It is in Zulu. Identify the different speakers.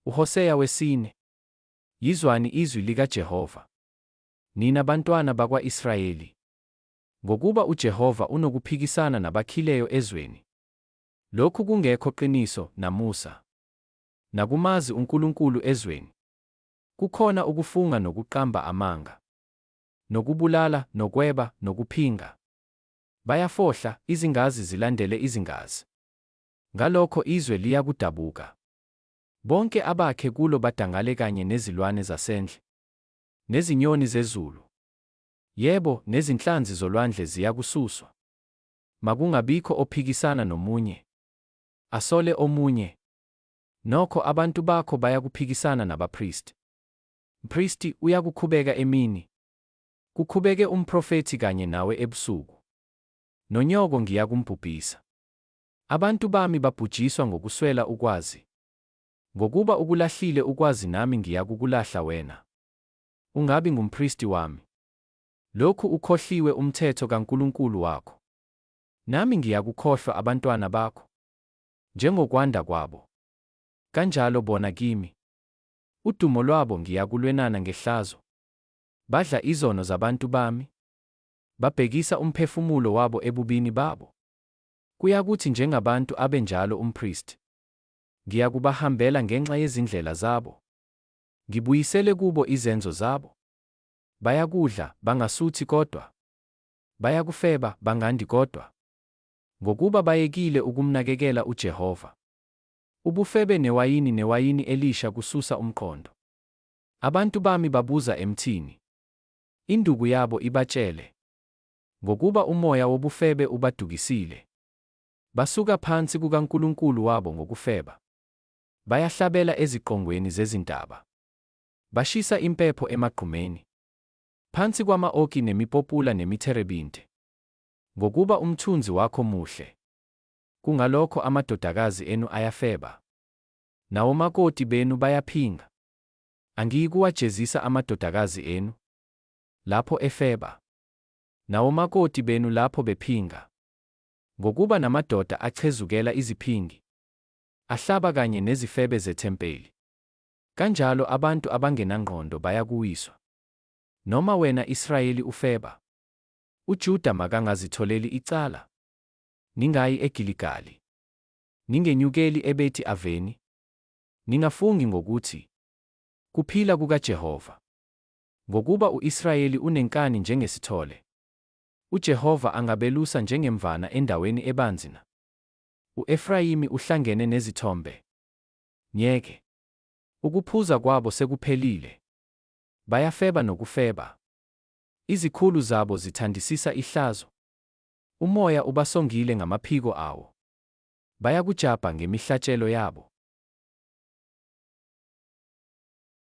Speaker 1: UHoseya wesine. Yizwani izwi likaJehova, nina bantwana bakwa-Israyeli, ngokuba uJehova unokuphikisana nabakhileyo ezweni, lokhu kungekho qiniso, namusa, nakumazi uNkulunkulu ezweni. Kukhona ukufunga nokuqamba amanga, nokubulala, nokweba, nokuphinga. Bayafohla, izingazi zilandele izingazi. Ngalokho izwe liyakudabuka. Bonke abakhe kulo badangale kanye nezilwane zasendle, nezinyoni zezulu. Yebo, nezinhlanzi zolwandle ziyakususwa. Makungabikho ophikisana nomunye, asole omunye. Nokho abantu bakho bayakuphikisana nabapristi. Mpristi, uyakukhubeka emini, kukhubeke umprofethi kanye nawe ebusuku. Nonyoko ngiyakumbhubhisa. Abantu bami babhujiswa ngokuswela ukwazi. Ngokuba ukulahlile ukwazi nami ngiyakukulahla wena, ungabi ngumpristi wami. Lokhu ukhohliwe umthetho kaNkulunkulu wakho. Nami ngiyakukhohlwa abantwana bakho. Njengokwanda kwabo, kanjalo bona kimi. Udumo lwabo ngiyakulwenana ngehlazo. Badla izono zabantu bami, babhekisa umphefumulo wabo ebubini babo. Kuyakuthi njengabantu abe njalo umpristi. Ngiyakubahambela ngenxa yezindlela zabo, ngibuyisele kubo izenzo zabo. Bayakudla, bangasuthi kodwa. Bayakufeba, bangandi kodwa. Ngokuba bayekile ukumnakekela uJehova. Ubufebe newayini newayini elisha kususa umqondo. Abantu bami babuza emthini. Induku yabo ibatshele. Ngokuba umoya wobufebe ubadukisile. Basuka phansi kukaNkulunkulu wabo ngokufeba. Bayahlabela eziqongweni zezintaba. Bashisa impepho emagqumeni. Phansi kwama-oki nemipopula nemiterebinte. Ngokuba umthunzi wakho muhle. Kungalokho amadodakazi enu ayafeba. Nawomakoti benu bayaphinga. Angiyikuwajezisa amadodakazi enu, lapho efeba, nawomakoti benu lapho bephinga. Ngokuba namadoda achezukela iziphingi, ahlaba kanye nezifebe zethempeli. Kanjalo abantu abangenangqondo bayakuwiswa. Noma wena Israyeli ufeba, uJuda makangazitholeli icala. Ningayi eGiligali, ningenyukeli eBeti Aveni, ningafungi ngokuthi, Kuphila kukaJehova. Ngokuba u-Israyeli unenkani njengesithole. UJehova angabelusa njengemvana endaweni ebanzi na? U-Efrayimi uhlangene nezithombe. Myeke. Ukuphuza kwabo sekuphelile. Bayafeba nokufeba. Izikhulu zabo zithandisisa ihlazo. Umoya ubasongile ngamaphiko awo. Bayakujabha ngemihlatshelo yabo.